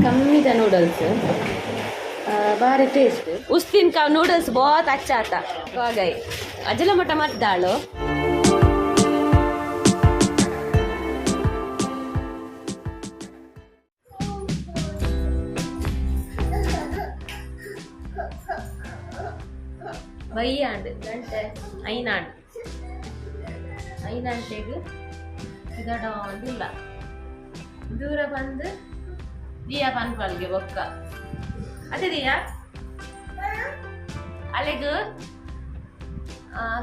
ಕಮ್ಮಿದ noodles ಬಾರಿ taste. उस दिन का नूडल्स बहुत अच्छा था. गई अजला मोटा मत डालो. ಬೈಯಾಂಡ್ ಗಂಟೆ ಐನಾಂಡ್ ಐನಾಂಟೆಗ್ ಇದಡ ಒಂದಿಲ್ಲ. ದೂರ ಬಂದು ದಿಯಾ ಪನ್ಪಲ್ಗೆ ಬೊಕ್ಕ ಅದೇ ದಿಯಾ ಅಲೆಗ್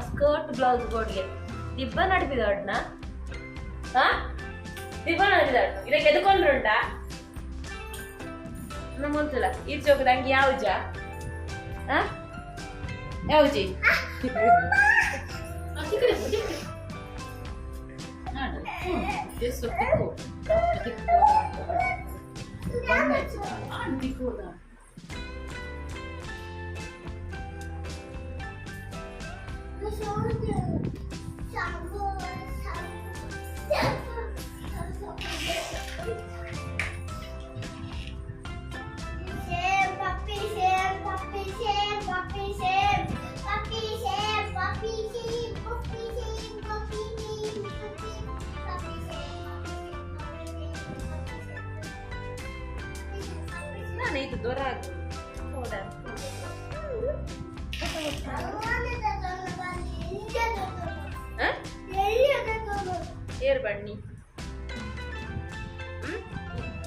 ಸ್ಕರ್ಟ್ ಬ್ಲೌಸ್ ಬೋರ್ಡ್ಗೆ ದಿಬ್ಬ ನಡಿಪಿದೊಡ್ನ. ಹಾ, ದಿಬ್ಬ ನಡಿಪಿದೊಡ್. ಇದಕ್ಕೆ ಎದುಕೊಂಡ್ರುಂಟಾ ನಮ್ಮ ಈ ಚೌಕದ ಅಂಗಿ ಯಾವುಜ? ಹಾ, ಯಾವುಜಿ? ನಾನು ಇದು ದೊರ. ಏರ್ ಬಣ್ಣಿ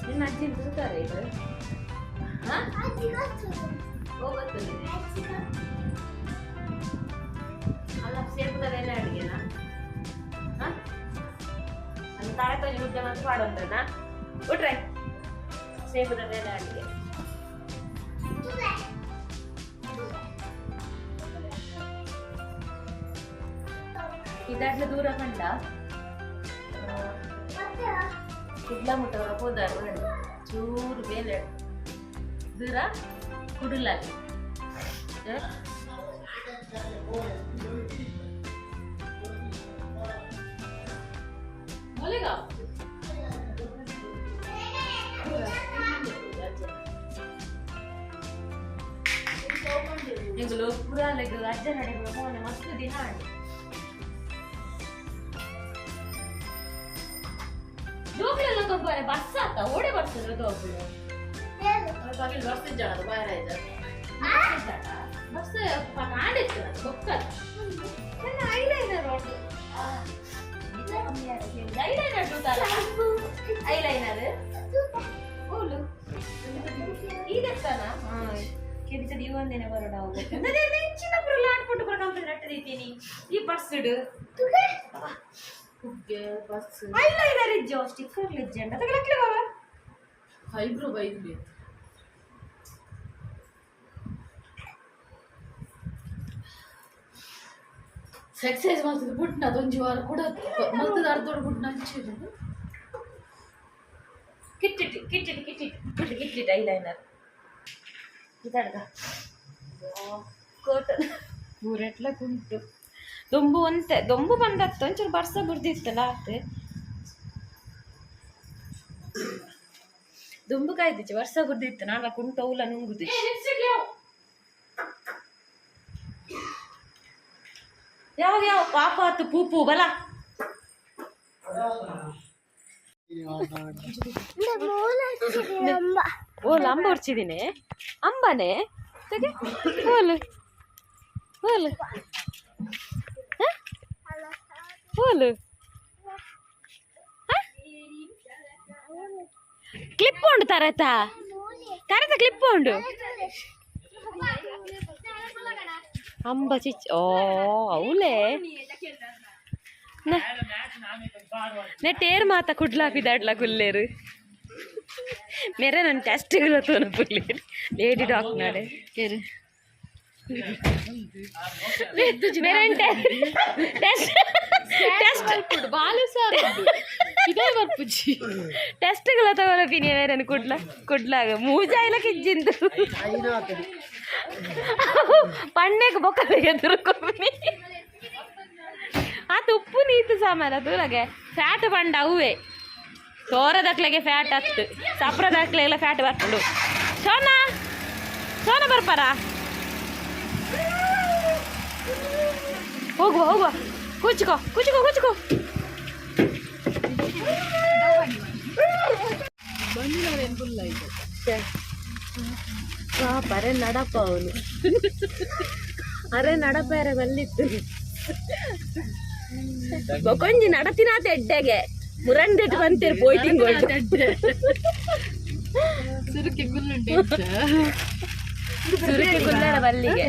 ನಿನ್ನ ಅಜ್ಜಿ ತೂತಾರೆ ಇದು. ಹೋಗುತ್ತೆ ಅಲ್ಲ, ಸೇರ್ಪದಲ್ಲ ಅಡುಗೆನಾ? ಅಲ್ಲಿ ತಾಳೆ ತೊಂಜಿ ಮುದ್ದೆ ಮಾತ್ರ ಪಾಡೊಂದನಾ ಬಿಟ್ರೆ ಸೇಬುದ ಅಡುಗೆ. ಇದಾಡ್ಲ ದೂರ ಕಂಡ ಕುಡ್ಲ ಮುಟ್ಟವರ ಹೋದಾರ. ಚೂರು ಬೇಲೆ ದೂರ ಕುಡುಲ. ಎಂಗುಲು ಪುರಾಲೆಗ್ ಅಜ್ಜ ನಡೆಗಳು ಮೋನೆ ಮಸ್ತ್ ದಿನ ಆಂಡ್. ಜೋಕ್ಲೆಲ್ಲ ತೊಂಬಾರೆ ಬಸ್ ಆತ ಓಡೆ ಬರ್ತದೆ ತೋಪುಲು. ಬಸ್ ಇಜ್ಜಾಣ ಬಾಯ್. ಬಸ್ ಕಾಂಡಿತ್ತು ಬೊಕ್ಕ ಐಲೈನರ್ ಉಂಟು. ಐಲೈನರ್ ತೂತಲ್ಲ, ಐಲೈನರ್ ಓಲು ಈದೆತ್ತನ ಕೆಬಿಚದ ಇವಂದೇನೆ ಬರೋಣ. ಹೆಚ್ಚಿನ ಪುರಲ್ಲ ಆಡ್ಕೊಂಡು ಬರೋಣ ಅಂತ ನಟ್ಟದಿದ್ದೀನಿ ಈ ಬಸ್. ಕುಗ್ಗೆ ಬಸ್. ಐಲೈನರ್ ಇಜ್ಜೋ, ಸ್ಟಿಕ್ಕರ್ ಇಜ್ಜೆ ಅಂಡ ತಗಲಕ್ಲೆ ಬಾಬಾ. ಐಬ್ರೋ ಬೈದ್ಲಿ. ಎಕ್ಸಸೈಸ್ ಮಾಡ್ತಿದ್ದು ಬುಟ್ನ ಅದೊಂಜಿ ವಾರ ಕೂಡ ಮಲ್ತದ ಅರ್ಧೋಡು ಬುಟ್ನ ಹಂಚಿದ್ದು. ಕಿಟ್ಟಿಟ್ಟು ಕಿಟ್ಟಿಟ್ಟು ಕಿಟ್ಟಿಟ್ಟು ಕಿಟ್ಟು ಕಿಟ್ಟಿಟ್ಟು ಐಲೈನರ್ ಇದಾಡ್ಗ ಕೋಟ ಊರೆಟ್ಲ ಕುಂಟು ದೊಂಬು ಒಂತೆ ದೊಂಬು ಬಂದತ್ತು. ಒಂಚೂರು ಬರ್ಸ ಬುರ್ದಿತ್ತಲ್ಲ ಆತೆ. ದುಂಬು ಕಾಯ್ದಿಚ್ಚು ವರ್ಷ ಬುರ್ದಿತ್ತು ನಾಳ ಕುಂಟು ಅವಲ ನುಂಗುದು. ಯಾವ ಯಾವ ಪಾಪ ಆತು ಪೂಪು ಬಲ. ಓಲ್ ಅಂಬ ಉರ್ಚಿದ್ದೀನಿ ಅಂಬನೇ ತಗೆ. ಓಲು ಓಲು ಓಲು ಕ್ಲಿಪ್ ಉಂಡು ತರತ ತರತ ಕ್ಲಿಪ್ ಉಂಡು ಅಂಬ ಚಿಚ್. ಓ ಅವಲೇ ನೆಟ್ ಏರ್ ಮಾತ ಕುಡ್ಲಾಪಿದಾಡ್ಲ ಕುಲ್ಲೇರು ಮೇರೆ ನನ್ನ ಟೆಸ್ಟ್ ತೋನ ಪುಲ್ಲೇರು ಲೇಡಿ ಡಾಕ್ ನಾಡೆ ಮೇರೆ ಟೆಸ್ಟ್ ಟೆಸ್ಟ್ ಬಾಲು ಸರ್ ಇದೇ ಬರ್ಪುಜಿ. ಟೆಸ್ಟ್ಗಳ ತಗೊಳಪಿನಿ ಮೇರೆ ಕುಡ್ಲ ಕುಡ್ಲಾಗ ಮೂಜಾಯಿಲ ಕಿಜ್ಜಿಂದು ಪಣ್ಣೆಗ್ ಬೊಕ್ಕ ಎದುರುಕೊಪಿನಿ. ಆ ತುಪ್ಪು ನೀತು ಸಾಮಾನ ತೂಲಗೆ ಫ್ಯಾಟ್ ಬಂಡ ಅವೇ ತೋರದಕ್ಲೆಗೆ ಫ್ಯಾಟ್ ಹತ್ತು ಸಪ್ರದಕ್ಲೆಲ್ಲ ಫ್ಯಾಟ್ ಬರ್ಕೊಂಡು. ಸೋನಾ, ಸೋನಾ ಬರ್ಪಾರ? ಹೋಗುವ ಹೋಗುವ. ಕೂಚ್ಕೋ ಕೂಚ್ಕೋ ಕೂಚ್ಕೋ. ಪಾಪ, ಅರೆ ನಡಪ ಅವನು. ಅರೆ ನಡಪ ಬಲ್ಲಿತ್ತು. ಬೊಕೊಂಜಿ ನಡತಿನಾತ ಎಡ್ಡೆಗೆ ಮುರಂದಿಟ್ಟು ಬಂತೀರಿ ಪೋಯ್ತಿಂಗ್. ಸುರುಕೆ ಗುಲ್ಲುಂಟು. ಸುರುಕೆ ಗುಲ್ಲರ ಬಲ್ಲಿಗೆ.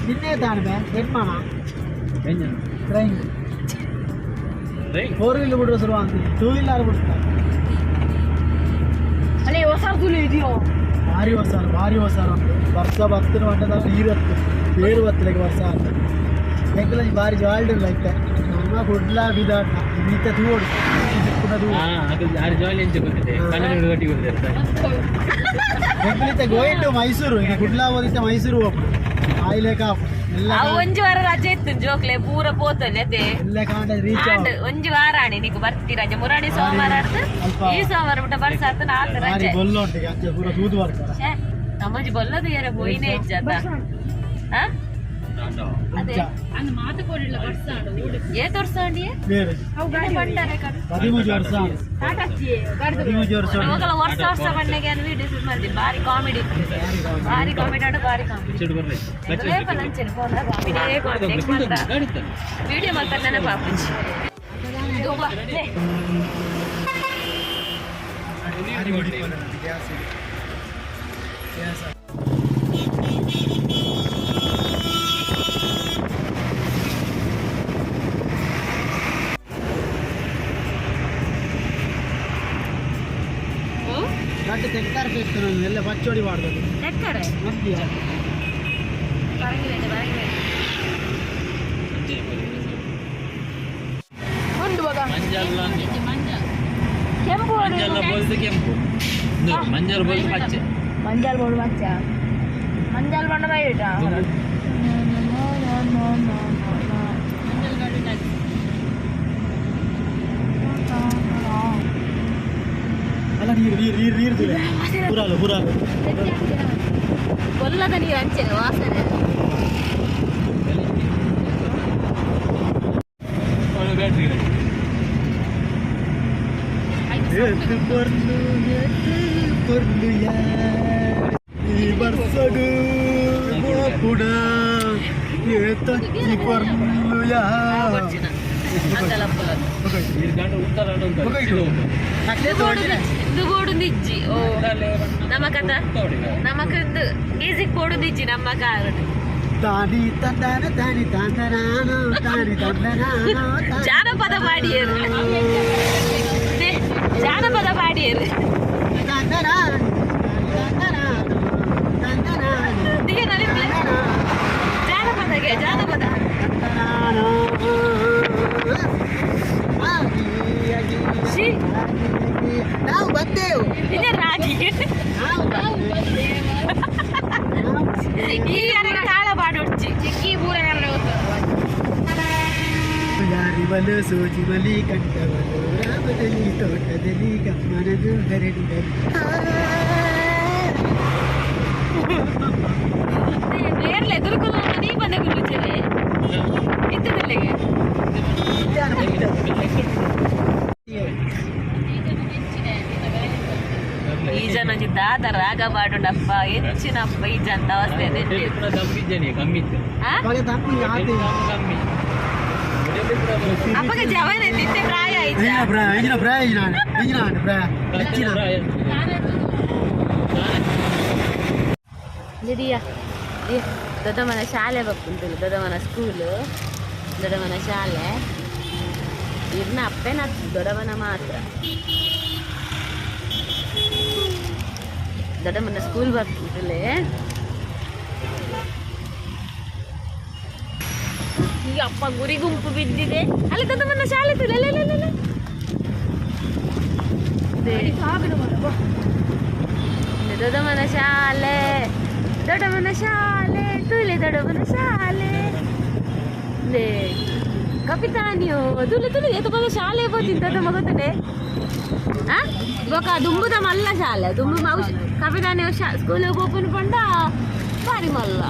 ನಿನ್ನೆ ತಾಣ್ಬೆ ಹೆಣ್ಮಾಣ ಟ್ರೈನ್ ಫೋರ್ ವೀಲ್ ಬಿಡುವ ಶುರು ಅಂತ, ಟೂ ವೀಲರ್ ಬಿಡ್ತಾರೆ. ಅಲ್ಲೇ ಹೊಸ ಇದೆಯೋ? ಭಾರಿ ಹೊಸ, ಭಾರಿ ಹೊಸ. ವರ್ಷ ಬತ್ತಿನ ಮಟ್ಟದ ನೀರು ಹತ್ತು ಬೇರು ಬತ್ತಲಿಕ್ಕೆ ವರ್ಷ ಅಂತ ಎಂಕಲ ಭಾರಿ ಜಾಲ್ಡ್ ಇಲ್ಲ ಇತ್ತೆ. ನಮ್ಮ ಕುಡ್ಲ ಬಿದಾಟ ಈತ ತೂಡು ಸಿಕ್ಕುನ ತೂಡು. ಎಂಕಲಿತ್ತೆ ಗೋಯಿಂಗ್ ಟು ಮೈಸೂರು. ಈಗ ಕುಡ್ಲ ಓದಿತ್ತೆ ಮೈಸೂರು ಹೋಗ್ಬಿಡು ಆಯ್ಲೇಕ ಎಲ್ಲ. ಅವು ಒಂಜಿ ವಾರ ರಜೆ ಇತ್ತು ಜೋಕ್ಲೆ ಪೂರ ಪೋತಲೆ ಅದೇ. ಎಲ್ಲ ಕಾಂಡ ರೀಚ್. ಆಂಡ್ ಒಂಜಿ ವಾರ ಆಣಿ ನಿಕ್ ಬರ್ತಿ ರಜೆ ಮುರಾಣಿ ಸೋಮವಾರ ಆಡ್ದು. ಅಲ್ಪ. ಈ ಸೋಮವಾರ ಬಿಟ್ಟ ಬರ್ಸಾತ ನಾಲ್ಕು ಭಾರಿ ರಜೆ. ಬೊಲ್ಲ ಉಂಟು ಈಗ ಅಂಚೆ ಪೂರ ತೂದು ಬರ್ತಾರೆ. ಛೆ, ನಮ್ಮಜ್ಜಿ ಬೊಲ್ಲದು ಏರ ಪೋಯಿನೇ ಇಜ್ಜದ. ಆ? ಅದೇ. ಅಂದ್ ಮಾತು ಕೊಡಿಲ್ಲ ಬರ್ಸಾಂಡು. ಏ ತೋರ್ಸಂಡಿಯೇ? ಬೇರೆ. ಬಂಡಾರೆ ಕಡೆ. 13 ವರ್ಷ, 13 ವರ್ಷ ಉಂಟು. ಅವಾಗೆಲ್ಲ ವರ್ಷ ವರ್ಷ ಬಂಡೆಗೆ ವಿಡಿಯೋಸ್ ಮಾಡ್ದಿ. ಭಾರಿ ಕಾಮಿಡಿ, ಭಾರಿ ಕಾಮಿಡಿ ಆಡ, ಭಾರಿ ಕಾಮಿಡಿ. ವಿಡಿಯೋ ಮಾಡ್ತಾರೆ ನೆನಪಾಪುಜಿ. ಭಾರಿ ಹೊಡಿಪಲ್ಲ ನಮ್ಗೆ ಗ್ಯಾಸ್ ಇದೆ. ಗ್ಯಾಸ್. ಗಡ್ಡೆ ತೆಗ್ತಾರೆ ಇತ್ತು ಎಲ್ಲ ಪಚ್ಚೋಡಿ ಮಾಡ್ಬೇಕು. ಎಕ್ಕರೆ. ಮಂದಿಯ. ಕೆಂಪು. ಕೆಂಪು, ಮಂಜಲ್ ಬೋಲ್ದು ಪಚ್ಚೆ. ಮಂಜಾಲ್ ಬೋರ್ಡ್ ಮಚ್ಚ, ಮಂಜಾಲ್ ಬಣ್ಣ ಬೈಟ. ಅಲ್ಲ, ನೀರು ನೀರು ನೀರು ನೀರು ತುಲೆ ಪುರಾಲು ಪುರಾಲು. ಕೊಲ್ಲದ ನೀರು ಅಂಚೆನೆ ವಾಸನೆ. ಬ್ಯಾಟ್ರಿ ಗಾಡಿ. ಏತು ಪೊರ್ಲು, ಏತು ಪೊರ್ಲು ಯಾರ್ ಈ ಬರ್ಸಡು ಪುಡ ಏತಕ್ಕಿ ಪೊರ್ಲು ಯಾರ್. ನೀರು ಗಂಡು ಉತ್ತರ. ಇದು ಬೋಡು ನಿಜ್ಜಿ ಓ ನಮ್ಮ ಕಥ ನಮಕಂದು ಮ್ಯೂಸಿಕ್ ಬೋಡು ನಿಜ್ಜಿ ನಮ್ಮ ಕಾರಣ. ತಾನಿ ತಂದನ ತಾನಿ ತಂದನಾನೋ ತಾನಿ ತಂದನಾನೋ. ಜಾನಪದ ಪಾಡಿಯರು, ನೇ, ಜಾನಪದ ಪಾಡಿಯರು. ತಂದನಾನೋ ತಂದನಾನೋ ತಂದನಾನೋ. ದಿಗನಲ್ಲಿ ಜಾನಪದಗೆ ಜಾನಪದ. ತಂದನಾನೋ she. ನಾವು ಬಂದೆವು. ಇದೇ ರಾಗಿ. ನಾವು ಬಂದೆವು. ಈ ಅರಗ ತಾಳ ಪಾಡೊಡ್ಚಿ. ಈ ಊರ ಯಾರಿವಲು ಸೂಜಿಮಲಿ ಕಂಠವಲು ರಾಮದಲ್ಲಿ ತೋಟದಲ್ಲಿ ಗಮ್ಮನದು ಹರಡಿದರು. ಬೇರ್ಲೆ ಎದುರುಕುಲ್ಲ ನೀ ಬಂದೆ ಗುರುಚರೆ ಇತ್ತದಲ್ಲಿಗೆ. ಈ ಜನ ದಾದ ರಾಗ ಪಾಡುಂಡಪ್ಪ ಹೆಚ್ಚಿನಪ್ಪ ಈ ಜನ ಅವಸ್ಥೆ. ಕಮ್ಮಿ ಕಮ್ಮಿ ಇತ್ತು. ಕಮ್ಮಿ. ಅಪ್ಪಗ ಜವನ ನಿತ್ಯ ಪ್ರಾಯ ಆಯ್ತಾ? ಪ್ರಾಯ ಪ್ರಾಯ, ಪ್ರಾಯ ಹೆಚ್ಚಿನ. ದಿಯಾ ದೊಡ್ಡಮ್ಮನ ಶಾಲೆ ಬಪ್ಪುಂಟು, ದೊಡ್ಡಮ್ಮನ ಸ್ಕೂಲು, ದೊಡ್ಡಮ್ಮನ ಶಾಲೆ. ಇರ್ನ ಅಪ್ಪೆನ ದೊಡ್ಡಮ್ಮನ ಮಾತ್ರ. ದೊಡ್ಡಮ್ಮನ ಸ್ಕೂಲ್ ಬರ್ತಿದ್ದಲೇ. ಈ ಅಪ್ಪ ಗುರಿ ಗುಂಪು ಬಿದ್ದಿದೆ ಅಲ್ಲಿ. ದೊಡ್ಡಮ್ಮನ ಶಾಲೆ ತುಲೆ. ದೊಡ್ಡಮ್ಮನ ಶಾಲೆ, ದೊಡ್ಡಮ್ಮನ ಶಾಲೆ ತುಲೆ, ದೊಡ್ಡಮ್ಮನ ಶಾಲೆ ಲೇ ಕಪಿತಾನಿಯೋ ತುಲೆ ತುಲೆ ಏತ ಬಲ್ಲ ಶಾಲೆ ಬೋತಿನ್ ದೊಡ್ಡಮ್ಮ ಗೊತ್ತನೆ. ಆ ಬೊಕ ದುಂಬುದ ಮಲ್ಲ ಶಾಲೆ ದುಂಬು ಮಾವು ಕಪಿತಾನಿಯೋ ಶಾ ಸ್ಕೂಲ್ ಓಪನ್ ಪಂಡ ಬಾರಿ ಮಲ್ಲ.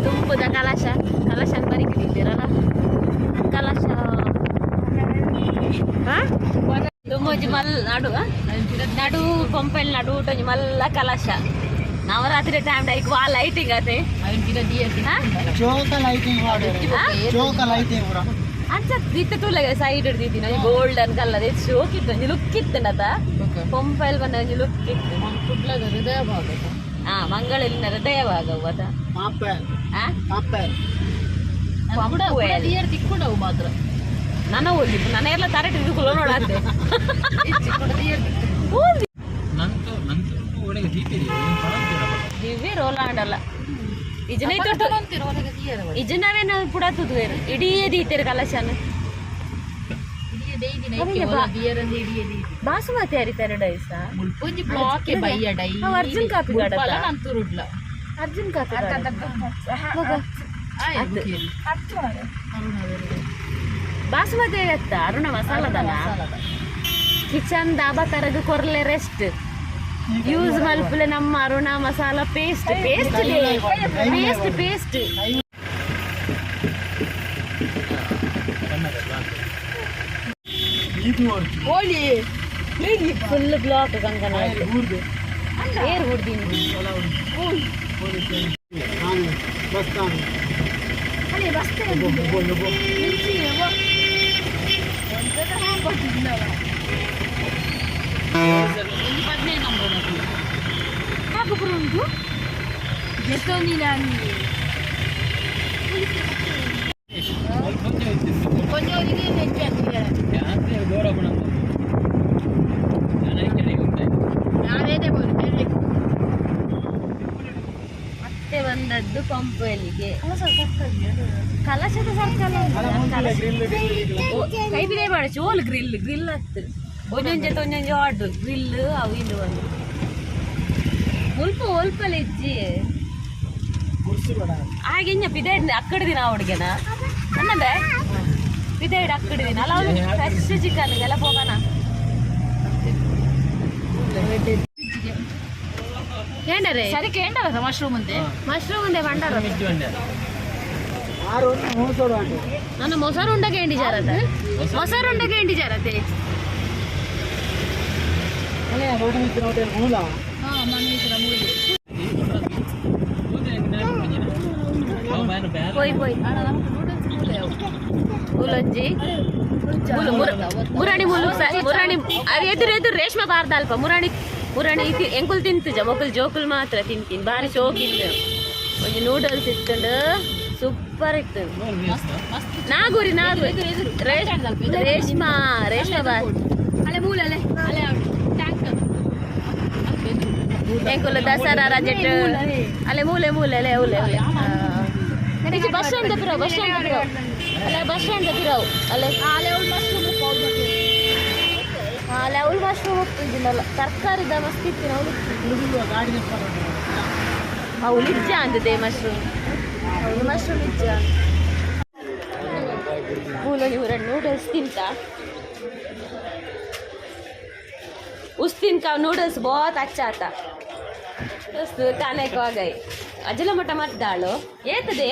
ದುಂಬುದ ಕಲಶ, ಕಲಶ ಬರಿಕ್ ದಿದ್ದೀರಲ್ಲ ಕಲಶ. ದುಂಬೊಂಜಿ ಮಲ್ಲ ನಡು ನಡು ಪಂಪೆಲ್ ನಡು ಒಂಜಿ ಮಲ್ಲ ಕಲಶ. ನವರಾತ್ರಿ ಟೈಮ್ ಡೈಕ್ ವಾ ಲೈಟಿಂಗ್ ಅತೆ. ಚೋಕ ಲೈಟಿಂಗ್, ಚೋಕ ಲೈಟಿಂಗ್ ಪೂರ. ಅಂಚ ಇತ್ತೆ ತೂಲೆಗ ಸೈಡ್ ಹಿಡ್ದಿದ್ದೀನಿ ಒಂಜಿ ಗೋಲ್ಡನ್ ಕಲರ್ ಶೋಕ್ ಇತ್ತು, ಒಂಜಿ ಲುಕ್ ಇತ್ತು. ಪಂಪೆಲ್ ಬಂದ ಒಂಜಿ ಲುಕ್ ಇತ್ತು. ಕುಡ್ಲದ ಹೃದಯ ಭಾಗ. ಹಾ, ಮಂಗಳೂರಿನ ಹೃದಯ ಭಾಗ ಅದ. ಪಾಪೆಲ್. ಆ ಪಾಪೆಲ್. ಪಂಪುವೆಲ್. ದಿಯರ್ ತಿಕ್ಕೊಂಡವು ಮಾತ್ರ. ನನ್ನ ಓದಿ ನನ್ನ ಎಲ್ಲ ತರಟಿ ಇದು ನೋಡತ್ತೆ. ನಂತು ನಂತು ಒಳಗೆ ದೀಪಿದೆ. ದಿವ್ಯ ರೋಲಾಂಡಲ್ಲ ಇಜನ ಇಜನವೇ ನಾವು ಪುಡತುದು ಇಡೀ ದೀತೇರು ಕಲಶನ. ಬಾಸುಮತಿ ಅರಿತಾರೆ ಡೈಸ. ಮುಲ್ಪೊಂಜಿ ಬ್ಲಾಕ್ ಬಯ್ಯ ಡೈ. ಅವ್ ಅರ್ಜುನ್ ಕಾಪಿ ಗಾಡತ್ತ? ನಂತುರುಡ್ಲ. ಅರ್ಜುನ್ ಕಾಪಿ. ಬಾಸುಮತಿ ಅತ್ತ ಅರುಣ ಮಸಾಲದಲ್ಲ. ಕಿಚನ್ ದಾಬಾ ಕರಗು ಕೊರ್ಲೆ ರೆಸ್ಟ್ ಯೂಸ್ ಮಲ್ಪುಲೆ ನಮ್ಮ Aruna masala paste paste paste paste. ಇದು ಓಲಿ. Full block ಕಂಕನ. ಊರ್ದು. ಏರ್ ಹುಡ್ದಿನಿ. ನಾನು ಬಸ್ ನಾನು. ಅಲ್ಲೇ ಬಸ್ತೆ. ಒಬ್ಬ ಒಬ್ಬ. 15 ನಂಬರ್ ಉಂಟು. ಎಷ್ಟೊಂದಿನ ಕೊಂಚ ಕೊಂಚ ದೂರ. ಮತ್ತೆ ಬಂದದ್ದು ಪಂಪೆಲ್ಲಿಗೆ ಕಲಶದ ಸರ್ಕಲ್. ಗ್ರಿಲ್. ಕೈ ಬಿದೆ ಮಾಡಿ ಚೋಲ್ ಗ್ರಿಲ್ ಗ್ರಿಲ್ ಹತ್ತು ಒಂಜೊಂಜೆ ಒಂಜೊಂಜೆ ಆರ್ಡ್ರ್ ಗ್ರಿಲ್ ಅವು ಇಂದು ಒಂದು ಮುಲ್ಪ ಒಲ್ಪಲ ಇಜ್ಜಿ. ಗುಡ್ಸು ಬೇಡ. ಹಾಗೆ ಪಿದೇಡ್ ಅಕ್ಕಡ ದಿನ ಹುಡುಗನ ಅನ್ನಬೇ ಪಿದೇಡ್ ಅಕ್ಕಡ ದಿನ ಅಲ್ಲ. ಅವನು ಫ್ರೆಶ್ ಚಿಕನ್ ಎಲ್ಲ ಹೋಗೋಣ. ಕೇಂಡರೆ. ಸರಿ ಕೇಂಡರ ಮಶ್ರೂಮ್ ಅಂತೆ. ಮಶ್ರೂಮ್ ఉందే ಬಂಡಾರ. ಆರು ಒಂದು ಮೂಸೋಡು ಅಂಟು. ನನ್ನ ಮೊಸರು ಉಂಡಗೆ ಎಂಡಿ ಜಾರತೆ, ಮೊಸರು ಉಂಡಗೆ ಎಂಡಿ ಜಾರತೆ. ಅಲ್ಲೇ ರೋಡ್ ಮಿತ್ರ ಹೋಟೆಲ್ ಮೂಲ. ಹಾ ಮನುಷ್ಯರ ಮೂಲಿ. ಪೋಯ್ ಪೋಯ್. ಮುಲೊಂಜಿ ಮುಲು ಮುರಾಣಿ ಮುಲು ಮುರಾಣಿ ಅವು ಎದುರು ಎದುರು ರೇಷ್ಮೆ ಬಾರ್ದ ಅಲ್ಪ ಮುರಾಣಿ ಮುರಾಣಿ ಎಂಕುಲ್ ತಿಂತುಜ ಮೊಕುಲ್ ಜೋಕುಲ್ ಮಾತ್ರ ತಿಂತೀನಿ. ಬಾರಿ ಶೋಕ್ ಇತ್ತು. ಒಂಜಿ ನೂಡಲ್ಸ್ ಇತ್ತುಂಡು, ಸೂಪರ್ ಇತ್ತು. ನಾಗೂರಿ ನಾಗೂರಿ ರೇಷ್ಮಾ ರೇಷ್ಮಾ ಬಾರ್. ಅಲೆ ಮೂಲೆ ಅಲೆ ಅಲೆ ಟ್ಯಾಂಕ್. ಎಂಕುಲು ದಸರಾ ರಜೆಟ್ ಅಲೆ ಮೂಲೆ ಮೂಲೆ ಅಲೆ ಉಲೆ ಉಲೆ ಬಸ್ ಸ್ಟ್ಯಾಂಡ್ ಪಿರವು, ಬಸ್ ಸ್ಟ್ಯಾಂಡ್ ಪಿರವು ಅಲೆ, ಬಸ್ ಸ್ಟ್ಯಾಂಡ್ ಪಿರವು ಅಲೆ. ಅಲೆ ಅವಳು ಮಶ್ರೂಮ್. ಅಲೆ ಅವಳು ಮಶ್ರೂಮ್ ಉಪ್ಪುಜಿಂದಲ್ಲ ತರಕಾರಿದ ಮಸ್ತ್ ಇತ್ತು ಅವಳು. ಗಾಡಿ. ಅವಳು ಇಜ್ಜ ಅಂದದೆ ಮಶ್ರೂಮ್, ಅವಳು ಮಶ್ರೂಮ್ ಇಜ್ಜ. ಮೂಲ ಇವರ ನೂಡಲ್ಸ್ ತಿಂತ. उस दिन का नूडल्स बहुत अच्छा था, उस खाने को आ गई. अजला मोटा मत डालो ಏತದೆ.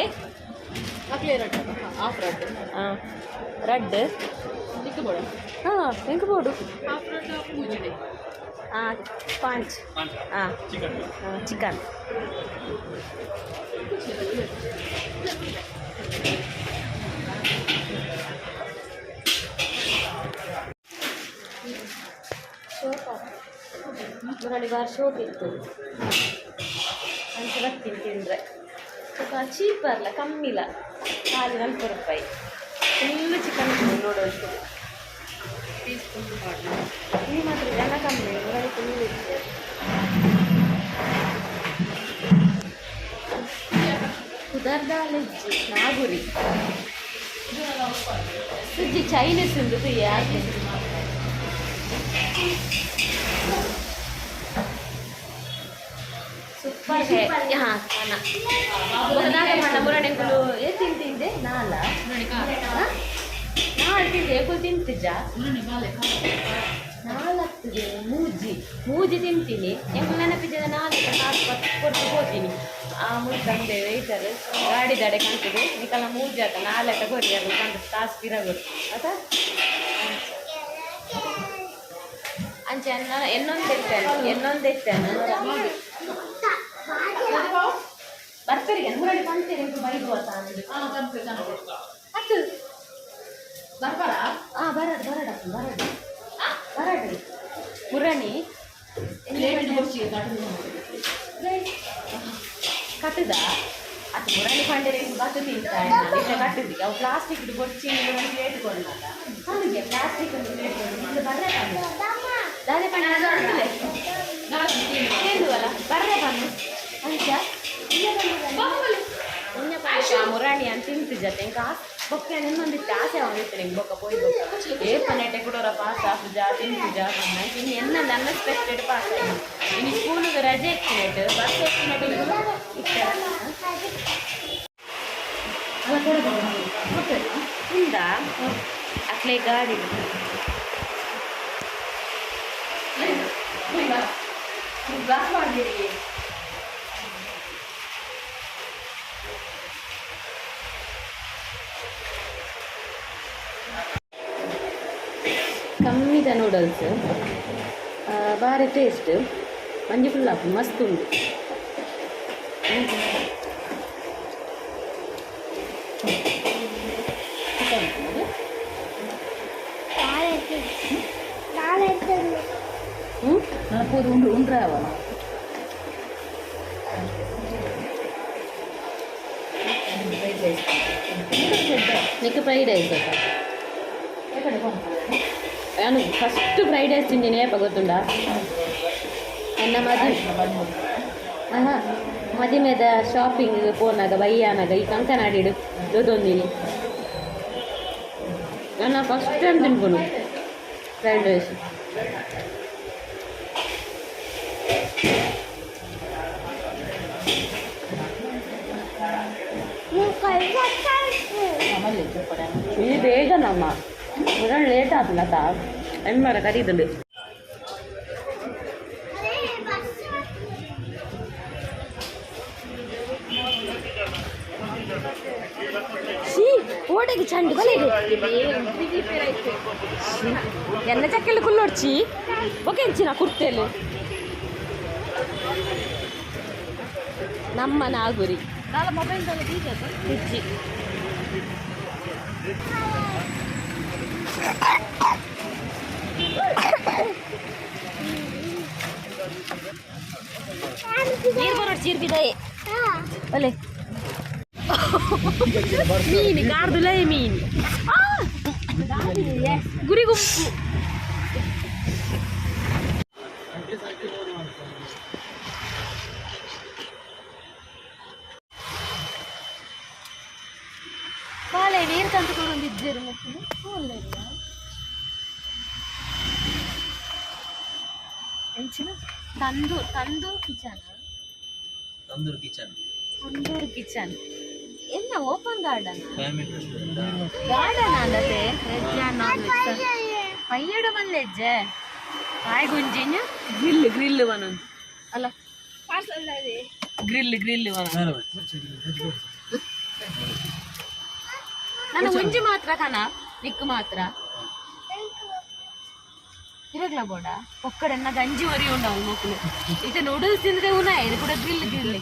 ರಡ್ಡು ಹಾಫ್ ರಡ್ಡು. ಹಾಂ ರಡ್ಡ್. ದಿಕ್ಕು ಬೋಡ. ಹಾಂ ಎಂಕ್ ಬೋಡು. ಹಾಫ್ ರಡ್ಡು ಹಾಫ್ ಮೂಜಿಡೆ. ಹಾಂ ಪಾಂಚ್ ಹಾಂ ಚಿಕನ್. ಮುರಾಣಿ ಬಾರಿ ಶೋಕ್ ಇತ್ತು ಅಂಚ ಬರ್ತೀನಿ ತಿಂದರೆ ಸ್ವಲ್ಪ ಚೀಪ್ ಅಲ್ಲ ಕಮ್ಮಿಲ್ಲ ಖಾಲಿ 40 ರೂಪಾಯಿ. ಫುಲ್ಲು ಚಿಕನ್ ನೋಡೋಷ್ಟು ಪೀಸ್ ಫುಲ್ ಮಾಡಿ. ಇಲ್ಲಿ ಮಾತ್ರ ಜನ ಕಮ್ಮಿ, ಮುರಾಣಿ ಫುಲ್ ಇತ್ತು. ಕುದರ್ದಾಲೆಜ್ಜಿ ನಾಗುರಿ ಸುಜ್ಜಿ ಚೈನೀಸ್ ಉಂಟು ಯಾಕೆ? ಸೂಪರ್. ಹಾಂ, ದಾದ ಪಂಡ ಮುರಡೆಂಕುಲು ಏ ತಿಂತಿದ್ದೆ ನಾಲ. ನಾಲ್ ತಿಂದೆ, ಏಕುಲು ತಿಂತಿಜ್ಜ? ನಾಲ್ಕುಗೆ ಮೂಜಿ ಮೂಜಿ ತಿಂತೀನಿ. ಎಂಕುಲು ನೆನಪಿದ್ದ ನಾಲ್ಕು ನಾಲ್ಕು ಪತ್ತು ಕೊಟ್ಟು ಹೋಗ್ತೀನಿ. ಆ ಮುಟ್ಟಂದೆ ವೇಟರ್ ಗಾಡಿ ದಡೆ ಕಾಣ್ತದೆ. ನಿಕಲ ಮೂಜಿ ಆತ ನಾಲ್ಕ ಕೊರಿ ಅದು ಕಾಣ್ತದೆ. ಕಾಸು ಪಿರಗೋಡು ಆತ. ಅಂಚೆ ಅನ್ನ ಎನ್ನೊಂದು ಎತ್ತೇನೆ, ಎನ್ನೊಂದು ಎತ್ತೇನೆ. ಬರ್ತೀರಿ ಮುರಳಿ ಪಂತೀರಿ ಬೈದು ಆತ ಅಂದು. ಅತ್ತು. ಆ ಬರಡ್ ಬರಡ ಬರಡ್ ಬರಡ್ ಮುರಣಿ ಕಟ್ಟದ ಅದು. ಮುರಣಿ ಪಂಡೆರೆ ಬತ್ತು ತಿಂತ ಇತ್ತ ಕಟ್ಟದಿಗೆ ಅವು ಪ್ಲಾಸ್ಟಿಕ್ ಬೊಚ್ಚಿ. ಮುರಣಿ ಪ್ಲೇಟ್ ಕೊಡ್ನಾಗ అందుకే ಪ್ಲಾಸ್ಟಿಕ್ ಪ್ಲೇಟ್ ಕೊಡು. ಬರ್ರೆ ಪಣ್ಣು ದಾದೆ ಪಣ್ಣ ತಿಂದುವಲ್ಲ ಬರ್ರೆ ಪಣ್ಣು ಅಂಚ. ಮುರಾಣಿ ಅಂತ ತಿಂತು ಜೊತೆ ఇంకా ಬೊಕ್ಕ ನಿನ್ನೊಂದಿತ್ತು ಆಸೆ ಅವನಿತ್ತು ನಿಂಗೆ. ಬೊಕ್ಕ ಪೋಯ್ ಬೊಕ್ಕ ಏಪ ನೆಟೆ ಕುಡೋರ ಪಾಸ್ ಆಪುಜ ತಿಂತುಜ ಪನ್ನ ಇನ್ನು ಎನ್ನ ಅನ್ಎಕ್ಸ್ಪೆಕ್ಟೆಡ್ ಪಾಸ್ ಆಯ್ತು. ಇನ್ನು ಸ್ಕೂಲಿಗೆ ರಜೆ ಎತ್ತಿನೆಟ್ ಬಸ್ ಎತ್ತಿನೆಟ್ ಇತ್ತ. ಉಂದ ಅಕ್ಲೆ ಗಾಡಿ. ಕಮ್ಮಿದ ನೂಡಲ್ಸ್ ಬಾರಿ ಟೇಸ್ಟ್. ಮಂಜಿ ಫುಲ್ ಆಪುಂಡು, ಮಸ್ತ್ ಉಂಟು. ಚಿಕನ್ ಹ್ಞೂ. ಪೂರ ಉಂಡು ಉಂಡ್ರೆ ಅವನ. ನಿಕ್ಕ ಫ್ರೈಡ್ ರೈಸ್ ಅಕ್ಕ. ನಾನು ಫಸ್ಟ್ ಫ್ರೈಡ್ ರೈಸ್ ತಿಂದಿನಿ ಏಪ ಗೊತ್ತುಂಡಾ? ಎನ್ನ ಮದಿ ಆಹಾ ಮದಿಮೆದ ಶಾಪಿಂಗ್ ಪೋನಾಗ ಬಯ್ಯಾನಾಗ ಈ ಕಂಕನಾಡಿಡು ದೊದೊಂದಿನಿ. ನಾನು ಫಸ್ಟ್ ಟೈಮ್ ತಿನ್ಪುನು ಫ್ರೈಡ್ ರೈಸ್. ಇದು ಬೇಗ ನಮ್ಮ ಮುರಳ್ ಲೇಟ್ ಆತಲ್ಲ ಎಮ್ಮರ ಕರೀದುಂಡು. ಶೀ ಓಡೆಗೆ ಚಂಡು ಕೊಲೆಗೆ ಎನ್ನ ಚಕ್ಕೆಲ್ಲ ಕುಲ್ಲೊಡ್ಚಿ ಒಕೆಂಚಿನ ಕುರ್ತೆಲು. ನಮ್ಮ ನಾಗುರಿ ಇಜ್ಜಿ. ನೀರು ಬರೋಡ್ ಚೀರ್ ಬಿದಾಯಿ ಒಲೆ ಮೀನು ಕಾರ್ದುಲೇ ಮೀನು ಗುರಿ ಗುಂಪು. ಬಾಳೆ ನೀರು ತಂದುಕೊಂಡಿದ್ದೀರಿ ಮಕ್ಕಳು. Tandoor Tandoor kitchen. Tandoor kitchen. Tandoor kitchen ಎಲ್ಲ open garden. Family restaurant. Garden ಅಂದತೆ. Veg and non veg ಪಯ್ಯಡು ಮಲ್ಲೆಜ್ಜೆ ಕಾಯಿ ಗುಂಜಿನ ಗ್ರಿಲ್ ಗ್ರಿಲ್ ಒಂದೊಂದು ಅಲ್ಲ ಗ್ರಿಲ್ ಗ್ರಿಲ್ ಒಂದೊಂದು. ನನ್ನ ಒಂಜಿ ಮಾತ್ರ ಕನ ನಿಕ್ಕು ಮಾತ್ರ ತಿರಗ್ಲ ಬೋಡ ಒಕ್ಕಡೆನ್ನ ಗಂಜಿ ಒರಿ ಉಂಡವು ಮಕ್ಕಳು. ಇದು ನೂಡಲ್ಸ್ ತಿಂದ್ರೆ ಉನ ಇದು ಕೂಡ ಗ್ರಿಲ್ ಗ್ರಿಲ್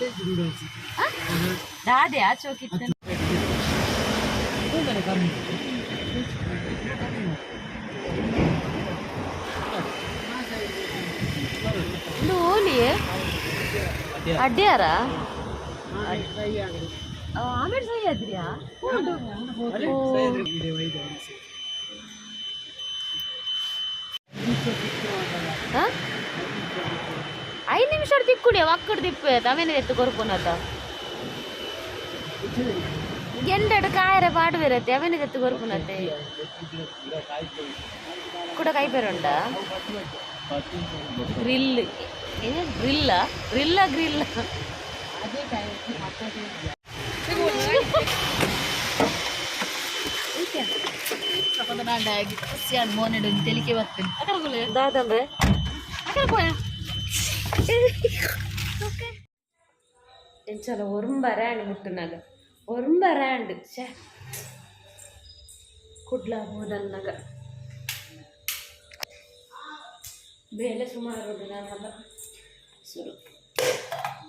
ದಾದೆ ಆ ಚೋಕಿತ್ತು. ಇದು ಅಡ್ಡಿಯಾರ ಆಮೇಲೆ ಸಹ್ಯಾದ್ರಿಯಾ? 5 ನಿಮಿಷ ತಿಕ್ಕುಡಿ ಒಕ್ಕಡ್ ದಿಪ್ಪು ಅವೇನೆ ಎತ್ತು ಕೊರ್ಪುನತ ಗೆಂಡಡು ಕಾಯರೆ ಪಾಡುವಿರತ್ತೆ ಅವೇನೆ ಎತ್ತು ಕೊರ್ಪುನತೆ ಕೂಡ ಕೈಪೇರುಂಡ ಗ್ರಿಲ್ ಗ್ರಿಲ್ಲ ಗ್ರಿಲ್ಲ ಗ್ರಿಲ್ಲ. ಮೋನೆಡ್ ತೆಲಿಕೆ ಬರ್ತೇನೆ. ದಾದಂಬೆ. ಎಂಚಲ ಒರುಂಬ ರ್ಯಾಂಡ್ ಮುಟ್ಟುನಾಗ ಒರುಂಬ ರ್ಯಾಂಡ್ ಛೇ ಕುಡ್ಲ ಹೋದನ್ನಾಗ ಬೇಲೆ ಸುಮಾರು ಉಂಟು. ನಾನಲ್ಲ ಸುರು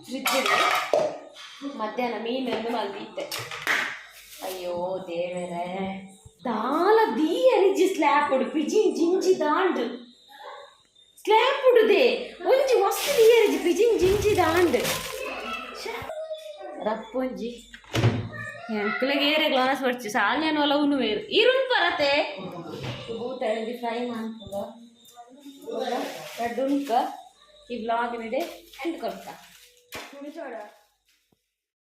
ಫ್ರಿಜ್ ಮಧ್ಯಾಹ್ನ ಮೀನನ್ನು ಮಲ್ದಿದ್ದೆ. ಅಯ್ಯೋ ದೇವರೇ, ದಾಲ ದೀಯರಿಜಿ ಸ್ಲ್ಯಾಪ್ ಉಡು ಪಿಜಿನ್ ಜಿಂಜಿ ದಾಂಡು ಸ್ಲ್ಯಾಪ್ ಉಡುದೆ ಒಂಜಿ ವಸ್ತು ದೀಯರಿಜಿ ಪಿಜಿನ್ ಜಿಂಜಿ ದಾಂಡು. ರಪ್ಪೊಂಜಿ ಎಂಕ್ಲೆಗ್ ಏರೆ ಗ್ಲಾಸ್ ಬರ್ಚಿ ಸಾಲ್ಯನ ಒಲ ಉನು ವೇರು ಈರುನ್ ಪರತೆ ಬೂತ ಒಂಜಿ ಫ್ರೈ ಮಾಡ್ತದ ರಡ್ಡು ಉನ್ಕ ಈ ವ್ಲಾಗ್ ನಡೆ ಎಂಡ್ ಕೊರ್ತ.